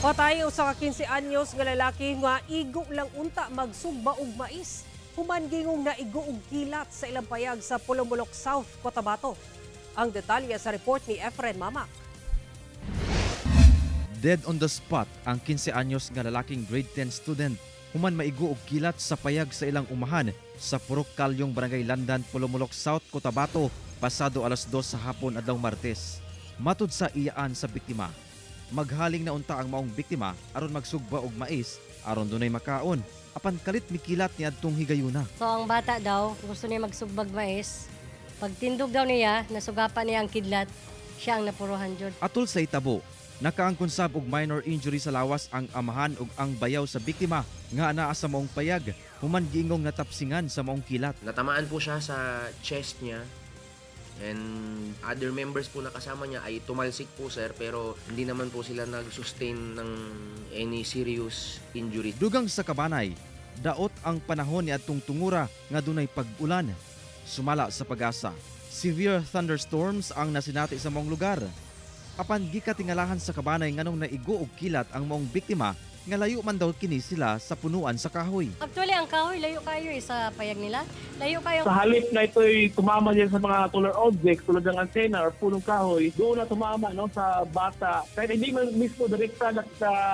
Patay usa ka 15 anyos nga lalaki nga igo lang unta magsugba og mais human gingong naigo og kilat sa ilang payag sa Polomolok South, Cotabato. Ang detalye sa report ni Efren Mamak. Dead on the spot ang 15 anyos nga lalaking grade 10 student human maigo og kilat sa payag sa ilang umahan sa Purok Kalyong, Barangay Landan, Polomolok South, Cotabato pasado alas 2 sa hapon adlaw Martes. Matud sa iyaan sa biktima, maghaling na unta ang maong biktima aron magsugba og mais aron dunay makaon, apan kalit mikilat ni adtong higayuna. So ang bata daw, gusto niya magsugbag mais. Pagtindog daw niya, nasugapa niya ang kidlat, siya ang napuruhan jud. Atol sa itabo, nakaangkon sab og minor injury sa lawas ang amahan ug ang bayaw sa biktima nga anaa sa maong payag human giingong natapsingan sa maong kilat. Natamaan po siya sa chest niya and other members po na kasama niya ay tumalsik po, sir, pero hindi naman po sila nag-sustain ng any serious injury. Dugang sa kabanay, daot ang panahon ni adtong tungura nga dunay pag-ulan. Sumala sa PAGASA, severe thunderstorms ang nasinati sa maong lugar. Apan gikatingalahan sa kabanay nganong naigo og kilat ang maong biktima nga layo man daw kini sila sa punuan sa kahoy. Actually, ang kahoy, layo kayo eh, sa payag nila. Layo kayo. Sa halip na ito'y tumama diyan sa mga taller objects tulad ng antena or punong kahoy, doon na tumama, no, sa bata. Kahit hindi man mismo direkta na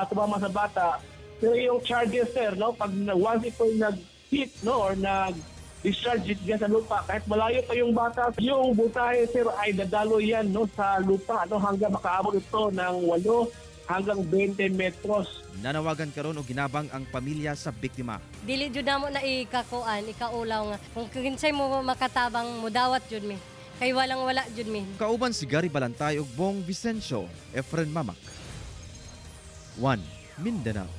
tumama sa bata, pero yung charges, sir, no, pag once ito'y nag-hit, no, or nag discharge it dyan sa lupa, kahit malayo pa yung bata, yung voltahe, sir, ay dadalo yan, no, sa lupa, no, hanggang makaabot ito ng 8 hanggang 20 metros. Nanawagan karon og ginabang ang pamilya sa biktima. Dili jud namo na ikakuan, ikaulaw nga. Kung kinsay mo makatabang, mudawat jud mi. Kay walang wala jud mi. Kauban si Gary Balantay ug Bong Vicencio, Efren Mamak. 1 Mindanao.